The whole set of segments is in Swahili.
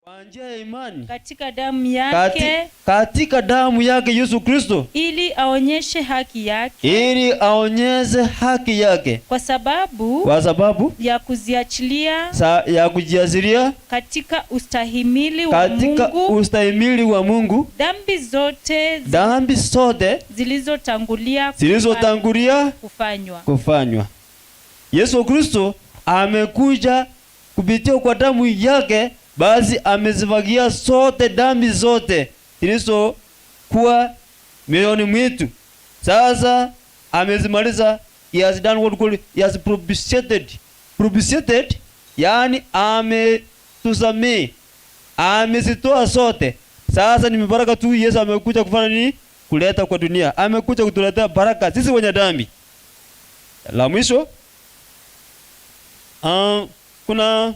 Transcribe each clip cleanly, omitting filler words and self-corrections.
Kwa njia ya imani katika damu yake, katika damu yake Yesu Kristo, ili aonyeshe haki yake, ili aonyeshe haki yake, kwa sababu kwa sababu ya kuziachilia ya kujiachilia katika ustahimili wa katika Mungu, ustahimili wa Mungu, dhambi zote dhambi zote zilizotangulia zilizotangulia kufanywa. Kufanywa. Yesu Kristo amekuja kupitia kwa damu yake, basi amezifagia sote dhambi zote zilizokuwa mioyoni mwetu. Sasa amezimaliza. He has done what we call, he has propitiated. Propitiated, yani ametusamehe, amezitoa sote. Sasa ni baraka tu Yesu amekuja kufanya nini? Kuleta kwa dunia. Amekuja kutuletea baraka sisi wenye dhambi. La mwisho, kuna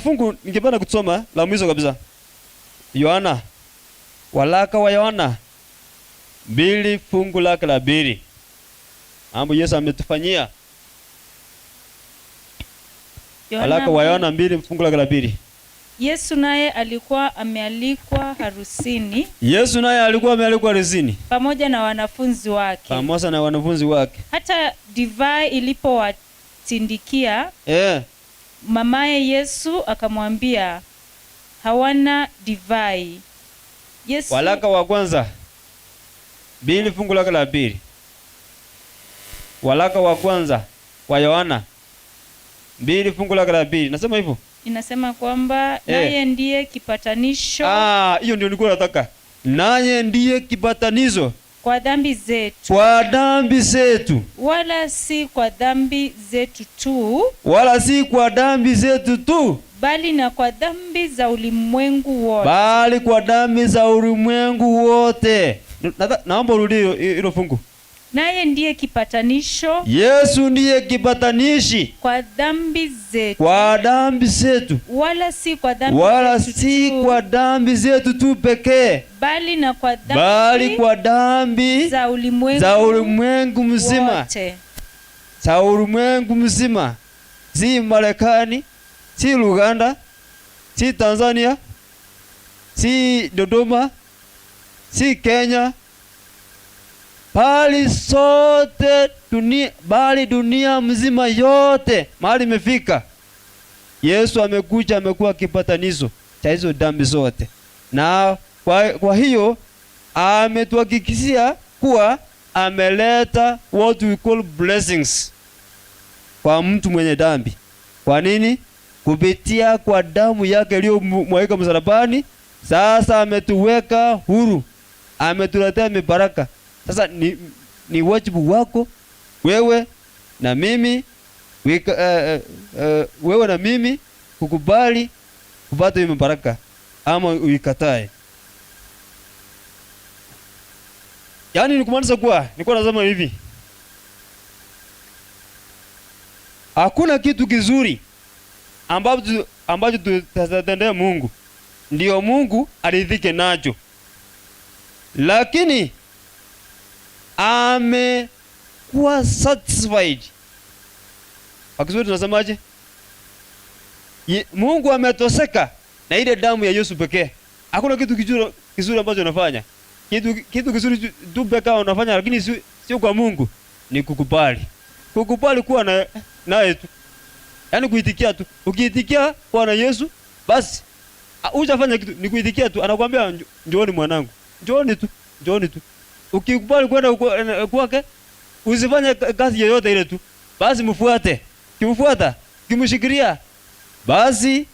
fungu ningependa kusoma la mwisho kabisa. Yohana, walaka wa Yohana 2 fungu lake la 2. Mambo Yesu ametufanyia. Yohana Walaka wa Yohana 2 fungu lake la 2. Yesu naye alikuwa amealikwa harusini. Yesu naye alikuwa amealikwa harusini pamoja na wanafunzi wake. Pamoja na wanafunzi wake. Hata divai ilipowatindikia, mamaye Yesu akamwambia, hawana divai. Yesu Walaka wa kwanza 2 fungu lake la 2. Walaka wa kwanza wa Yohana 2 fungu lake la 2. Nasema hivyo. Inasema kwamba naye ndiye kipatanisho. Hiyo ndio nilikuwa nataka. Naye ndiye kipatanisho kwa dhambi zetu. Kwa dhambi zetu. Wala si kwa dhambi zetu tu. Wala si kwa dhambi zetu tu. Bali na kwa dhambi za ulimwengu wote. Bali kwa dhambi za ulimwengu wote. Naomba urudie hilo fungu. Naye ndiye kipatanisho. Yesu ndiye kipatanishi. Kwa dhambi zetu. Kwa dhambi zetu. Wala si kwa dhambi Wala zetu si tu. kwa dhambi zetu tu pekee. Bali na kwa dhambi Bali kwa dhambi za ulimwengu za ulimwengu mzima. wote. Za ulimwengu mzima. Si Marekani, si Uganda, si Tanzania, si Dodoma, si Kenya, bali sote dunia, bali dunia mzima yote mahali imefika. Yesu amekuja, amekuwa kipatanisho cha hizo dhambi zote. Na kwa hiyo ametuhakikishia kuwa ameleta what we call blessings kwa mtu mwenye dhambi. Kwa nini? Kupitia kwa damu yake iliyomwagika msalabani, sasa ametuweka huru, ametuletea mibaraka. Sasa ni wajibu wako wewe na mimi, wewe na mimi kukubali kupata hiyo mibaraka ama uikatae. Yaani ni kumaanisha kuwa nilikuwa nasema hivi, hakuna kitu kizuri ambacho tutatendea Mungu ndio Mungu aridhike nacho, lakini amekuwa satisfied. Kwa Kiswahili tunasemaje? Mungu ametoseka na ile damu ya Yesu pekee. Hakuna kitu kizuri ambacho unafanya. Kitu kizuri tu pekee unafanya, lakini sio kwa Mungu, ni kukubali. Kukubali kuwa naye tu. Yaani kuitikia tu. Ukiitikia kuwa na Yesu, basi hujafanya kitu, ni kuitikia tu. Anakuambia njooni mwanangu. Njooni tu, njooni tu. Ukikubali kwenda kwake, usifanye kazi yoyote ile tu. Basi mfuate. Kimfuata, kimshikilia, basi